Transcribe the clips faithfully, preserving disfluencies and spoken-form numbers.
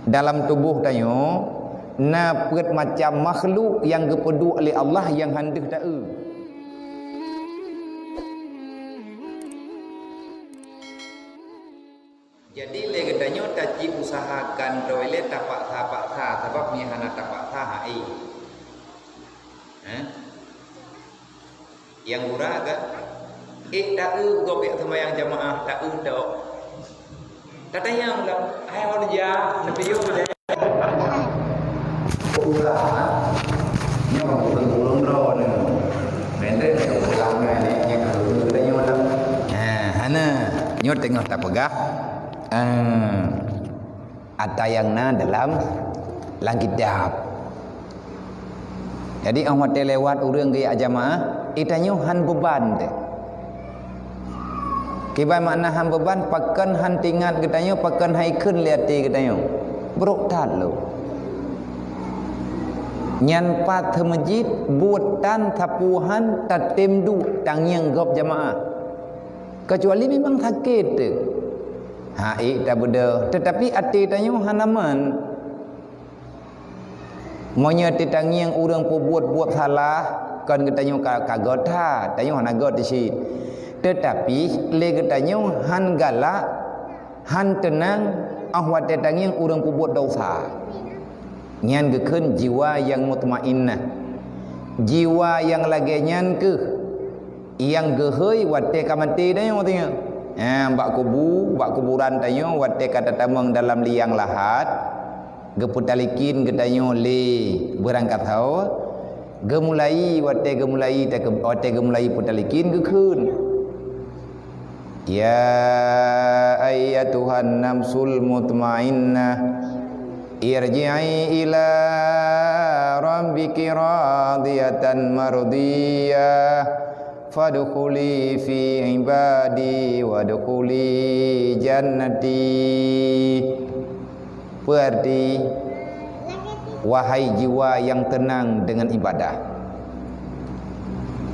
Dalam tuboh tanyoe na peuet macam makhluk nyang geupeuduek lé Allah nyang han deuh taeu. Jadi lé geutanyoe tacit usahakan droe lé tapaksa-paksa, sabab meunyo hana tapaksa, hai. Hah? Nyang gura kan? Eh, taeu gob jak seumayang jamaah, taeu tok. Tatanyong lah, hai Horja, neupiyôh geutanyoe. Gura, nyoe bukan ulôn droe nyoe. Mendek nyoe pulang nyoe, nyoe kalau geutanyoe lah. Ha, hana. Nyoe teungoh tapeugah. Ah. Ata nyang na dalam, lam kitab. Jadi, 'oh watèe lewat ureueng geujak jamaah, geutanyoe han beuban teuh. Kiban makna han beuban, pakon han teuingat geutanyoe, pakon han ikheun lé até geutanyoe. Brok that lom. Nyan pat teumeujid, buet tan, sapeue han, tatem duek, tangieng gob jamaah. Kecuali memang sakét teuh. Ha, ék tabeudôh, teutapi até tanyoe hana man. Meunyoe teutangieng ureueng peubuet buet salah, kon geutanyoe ka, ka göt that, tanyoe hana göt cit. Teutapi lé geutanyoe han galak, han teunang, 'oh watèe tangieng ureueng peubuet desya. Nyan geukheun jiwa nyang mutmainnah. Jiwa nyang lagèe nyan kheueh nyang geuhôi watèe ka maté tanyoe teuh. Ha, bak kubu, bak kuburan tanyoe watèe ka tatamong dalam liang lahat, geupeutalikin geutanyoe lé beurangkat saho, geumulai watèe geumulai, watèe geumulai peutalikin geukheun. Ya ayyatuhan nafsul mutmainnah, irji'i ila rabbiki radiyatan mardiyah, fadkhuli fi ibadi wadkhuli jannati. Peuarti, wahai jiwa nyang teunang deungon ibadah.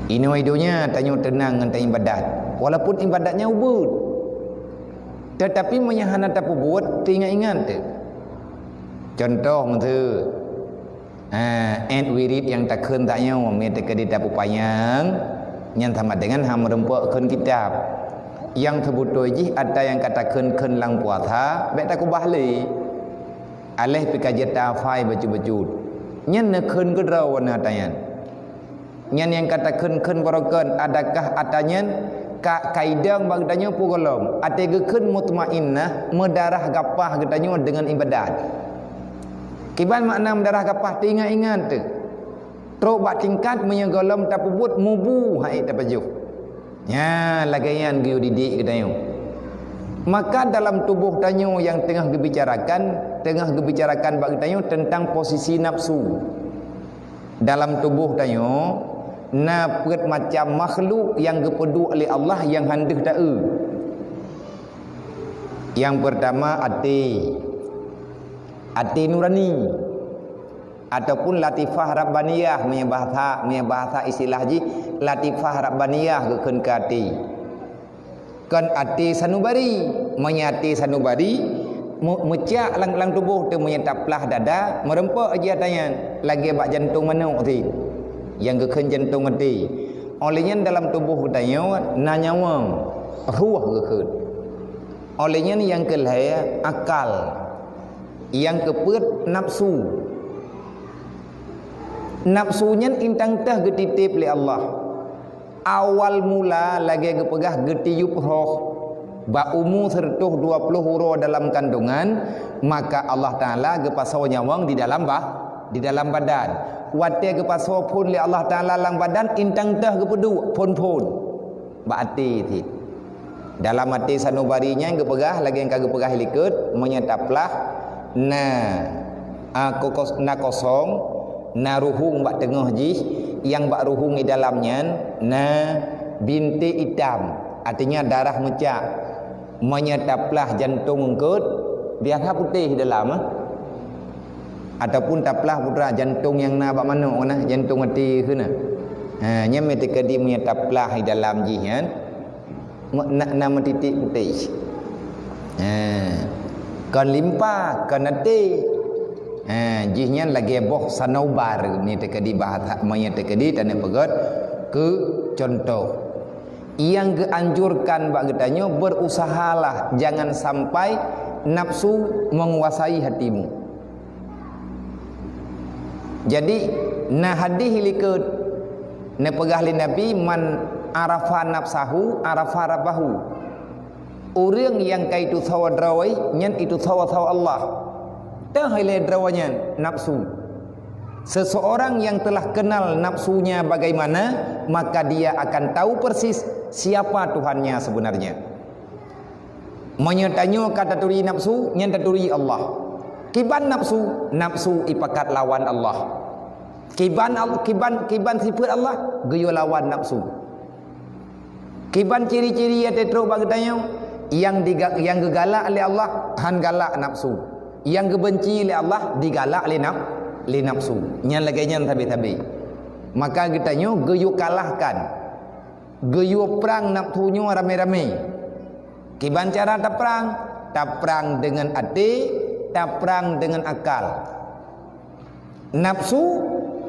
Inoe donya tanyoe teunang ngon taibadat, walaupun ibadat nyan ubit. Teutapi meunyo hana tapeubuet, teuingat-ingat teuh. Cuntoh miseu, ha, ét wirid nyang takheun tanyoe, meuteukeu di tapeupanyang, nyan sama dengan han meureumpok kheun kitab. Nyang seubeutôi jih ata nyang ka takheun-kheun lam puasa, bèk takeubah lé. Aléh pih ka jeuet tahafai bacut-bacut. Nyan neukheun keudroe wana ata nyan. Nyan nyang ka takheun-kheun barokon, adakah ata nyan ka, ka idong bak geutanyoe peue gohlom? Até geukheun mutmainnah, meudarah gapah geutanyoe deungon ibadat. Kiban makna meudarah gapah? Teuingat-ingat teuh. Trok bak tingkat meunyoe gohlom tapeubuet mubu, han ék tapajoh. Nyan lagèe nyan geuyue didik geutanyoe. Maka dalam tuboh tanyoe nyang teungoh geubicarakan, teungoh geubicarakan bak geutanyoe teuntang posisi nafsu. Dalam tuboh tanyoe na peuet macam makhluk nyang geupeuduek lé Allah nyang han deuh taeu. Nyang peurtama até. Até nurani. Ataupun latifah rabbaniyah, meunyo bahasa, meunyo bahasa istilah jih, latifah rabbaniyah geukheun keu até. Kon até sanubari. Meunyo até sanubari, meu-, meucak lam, lam tuboh teuh, meunyo taplah dada, meureumpok jih ata nyan, lagèe bak jantong manok teuh, nyang geukheun jantong até. Óh lheueh nyan dalam tuboh geutanyoe na nyawöng, ruh geukheun. Óh lheueh nyan nyang keu lhèe akal, nyang keu peuet nafsu. Nafsu nyan intang teuh geutitép lé Allah. Awal mula lagèe geupeugah geutiyup roh bak umu sireutoh dua ploh uroe dalam kandongan, maka Allah Taala geupasoe nyawöng di dalam ba-, di dalam badan. Watèe geupasoe phon lé Allah Taala lam badan, intang teuh geupeuduek phon-phon bak até cit. Dalam até sanubari nyan geupeugah, lagèe nyang ka geupeugah likot, meunyo taplah na, a, kokos-, na kosong, na ruhueng bak teungoh jih, nyang bak ruhueng di dalam nyan na binték itam, artinya darah meucak. Meunyo taplah jantong eungkot, biasa putéh dalam, eh. Ataupun taplah putra jantong nyang na bak manok na, jantong até keuh na. Ha, nyan meuteukadi meunyo taplah di dalam jih nyan, me-, na, na meutitik putéh. Ha. Kon limpa, kon até. Ha, jih nyan lagée boh sanaubar, ni teukeudi bahasa, meunyoe teukeudi taneuk peugét keu contoh. Nyang geuanjurkan bak geutanyoe, berusahalah jangan sampai nafsu menguasai hatimu. Jadi, na hadih likot, neupeugah lé Nabi, "Man arafa nafsahu, arafa rabbahu." Ureuëng nyang ka itusoe droe, nyan itusoe-soe Allah. Teuh ilée droe nyan nafsu. Seseorang yang telah kenal nafsunya bagaimana, maka dia akan tahu persis siapa Tuhannya sebenarnya. Meunyoe tanyoe ka taturi nafsu, nyan taturi Allah. Kiban nafsu, nafsu ipakat lawan Allah. Kiban Al-, kiban, kiban sifeuet Allah, geuyue lawan nafsu. Kiban ciri-ciri nyang teutrok bak geutanyoe, nyang diga-, nyang geugalak lé Allah, han galak nafsu. Nyang geubenci lé Allah, digalak lé naf-, lé nafsu. Nyan lagée nyan sabe-sabe. Maka geutanyoe geuyue kalahkan, geuyue prang nafsu nyoe ramé-ramé. Kiban cara taprang? Taprang deungon até, taprang deungon akal. Nafsu,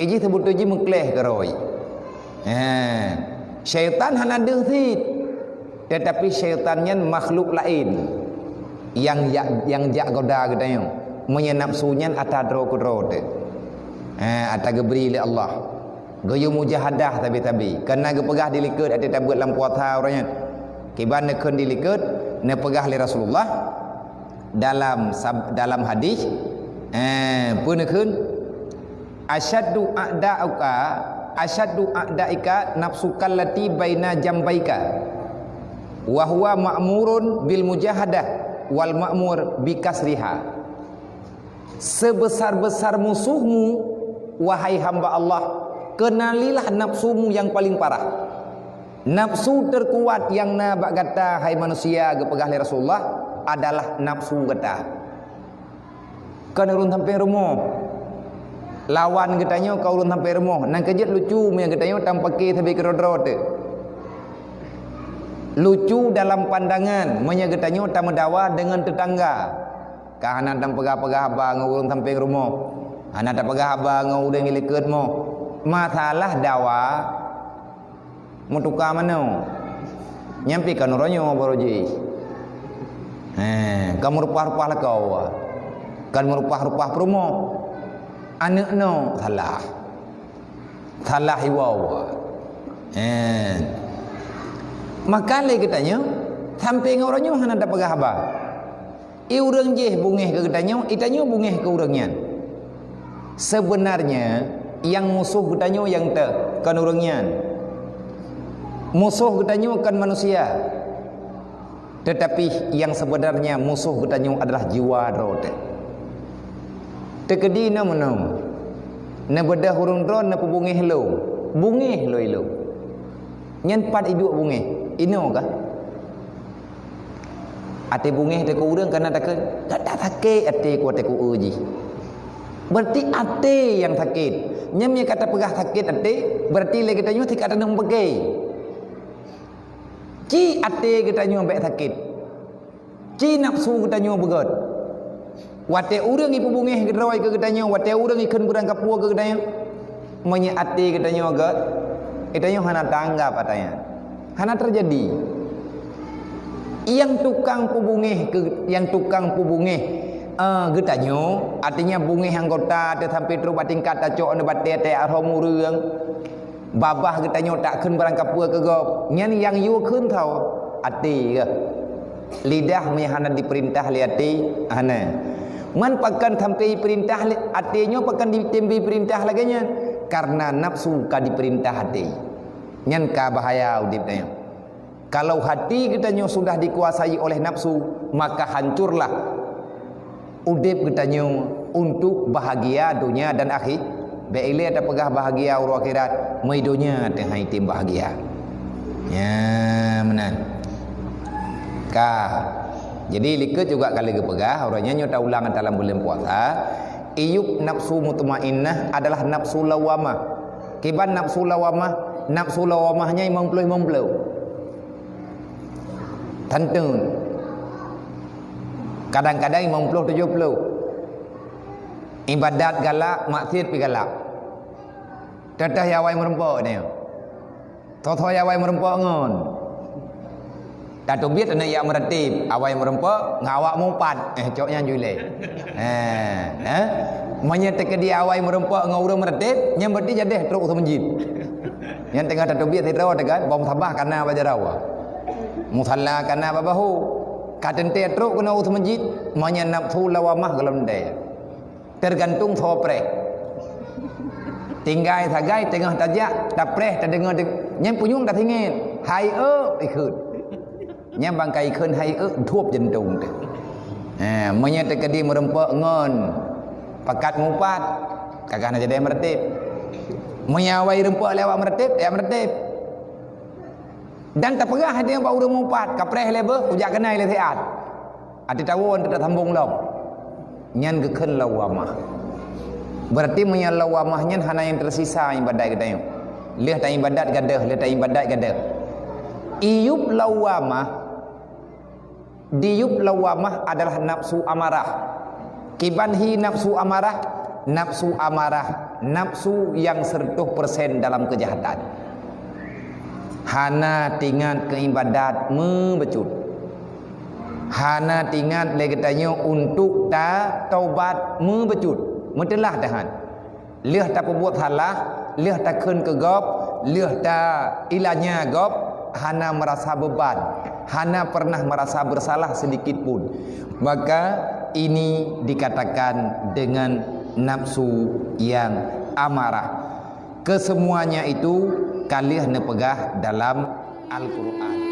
ijih seubeutôi jih meukleh keurôi. Ha, syaitan hana deuh cit. Tetapi syaitan nyan makhluk laén nyang jak, nyang jak goda geutanyoe. Meunyoe nafsu nyan ata droe keudroe teuh. Ha, ata geubri lé Allah. Geuyue mujahadah tabi-tabi. Kana geupeugah di likot até tabeuet lam puasa uroe nyan. Kiban neukheun di likot, neupeugah lé Rasulullah dalam sab-, dalam hadis, eh, peue neukheun? "Asyaddu a'da'uka, asyaddu a'da'ika nafsukallati baina jambaika. Wa huwa ma'murun bil mujahadah wal ma'mur bi kasriha." Sebesar-besar musuhmu, wahai hamba Allah, kenalilah nafsumu yang paling parah. Nafsu terkuat nyang na bak gata, hai manusia, geupeugah lé Rasulullah, adalah nafsu gata. Kon ureuëng sampéng rumoh. Lawan geutanyoe ka ureuëng sampéng rumoh. Nyang keujeuet lucu meunyoe geutanyoe tampake sabe keudroe-droe teuh. Lucu dalam pandangan meunyoe geutanyoe tameudawa deungon teutangga. Ka hana tapeugah-peugah haba ngon ureuëng sampéng rumoh. Hana tapeugah haba ngon ureuëng di likot moh. Masalah dawa, meutuka manoe. Nyan pih kon uroe nyoe baroe jih. He, ka meureupah-reupah lakoe. Kon meureupah-reupah peurumoh. Aneuëk noe salah. Salah iwoe-woe. He. Maka lé geutanyoe, sampéng uroe nyoe hana tapeugah haba. I ureuëng jih beungéh keu geutanyoe, i tanyoe beungéh keu ureuëng nyan. Sebenarnya, nyang musoh geutanyoe nyang teuh, kon ureuëng nyan. Musoh geutanyoe kon manusia. Tetapi nyang sebenarnya musoh geutanyoe adalah jiwa droe teuh. Teukeudi na meunoe, neubeudôh ureuëng droe neupeubeungéh lom, beungéh lom ilom. Nyan pat iduek beungéh, inoe kah? Até beungéh teuh keu ureuëng kana takheun, "Dak, dak sakét até ku, até ku eu jih." Berarti até nyang sakét. Nyan meunyoe ka tapeugah sakét até, berarti lé geutanyoe sika taneuk meubeuke. Ci até geutanyoe bék sakét. Ci nafsu geutanyoe beugét. Watée ureuëng ipeubeungéh keudroe keu geutanyoe, watée ureuëng ikheun beurangkapeue keu geutanyoe, meunyoe até geutanyoe gét, geutanyoe hana tanggap ata nyan. Hana teujadi. Nyang tukang peubeungéh keu, nyang tukang peubeungéh, eh, geutanyoe, artinya beungéh anggota teuh sampai trok bak tingkat tacok nibak batée tée arhom ureuëng. Babah geutanyoe takheun beurangkapeue keu gob, nyan nyang yue kheun tho, até geuh. Lidah meunyoe hana dipeurintah lé até, hana. Man pakon sampai peurintah lé até nyoe, pakon ditem bri peurintah lagée nyan? Karena nafsu ka dipeurintah até. Nyan ka bahaya udeb tanyoe. Kalau hati geutanyoe sudah dikuasai oleh nafsu, maka hancurlah udeb geutanyoe untuk bahagia donya dan akhi-, bék ilée tapeugah bahagia uroe akhirat, meu donya teuh han item bahagia. Nya, meunan. Ka. Jadi, likot juga ka lheueh geupeugah, uroe nyoe nyoe taulang dalam buleuen puasa, iyup nafsu mutmainnah adalah nafsu lawamah. Kiban nafsu lawamah, nafsu lawamah nyan limong ploh limong ploh. Tanteun. Kadang-kadang limong ploh tujoh ploh. Ibadat galak, maksiat pih galak. Teuh-teuh ya awai meureumpok nyoe. Tho-tho ya awai meureumpok ngon. Tateubiet aneuk jak meuratéb, awai meureumpok ngon awak meuupat. Eh, cok nyan julée. Eh, eh. Meunyoe teukeudi awai meureumpok ngon ureuëng meuratéb, nyan berarti jadeh trok u masjid. Nyan teungoh tateubiet sidroe teuh kan, bom sabah kana bak jaroe. Musalla kana bak bahô. Ka teuntée trok keunoe u masjid, meunyoe nafsu lawamah gohlom teuntée. Teugantung soe preh. Tinggai sagai teungoh tajak, tapreh, tadeungoe deng-, nyan punyueng tasingét. Hai eu, ikheun. Nyan bangkai ikheun hai eu, dhueb jantong teuh. Ha, meunyoe teukeudi meureumpok ngon pakat meuupat, ka kana jadeh meuratéb. Meunyoe awai reumpok lé awak meuratéb, ya meuratéb. Dan tapeugah hati bak ureuëng meuupat, kapreh lé beuh, kujak keunai lé siat. Até tawon teuh tasambong lom. Nyan geukheun lawamah. Berarti meunyoe lawamah nyan hana nyang teusisa ibadat geutanyoe. Lheueh taibadat gadôh, lheueh taibadat gadôh. Iyub lawamah, diyub lawamah adalah nafsu amarah. Kiban hi nafsu amarah, nafsu amarah, nafsu yang seratus persen dalam kejahatan. Hana tingat keu ibadat meubeujeuet. Hana tingat lé geutanyoe untuk tataubat meubeujeuet. Meuteulah tahan. Lheueh tapeubuet salah, lheueh takheun keu gob, lheueh tailanya gob, hana meurasa beuban, hana pernah meurasa bersalah sedikit pun. Maka ini dikatakan dengan nafsu yang amarah. Kesemuanya itu ka lheueh neupeugah dalam Al-Quran.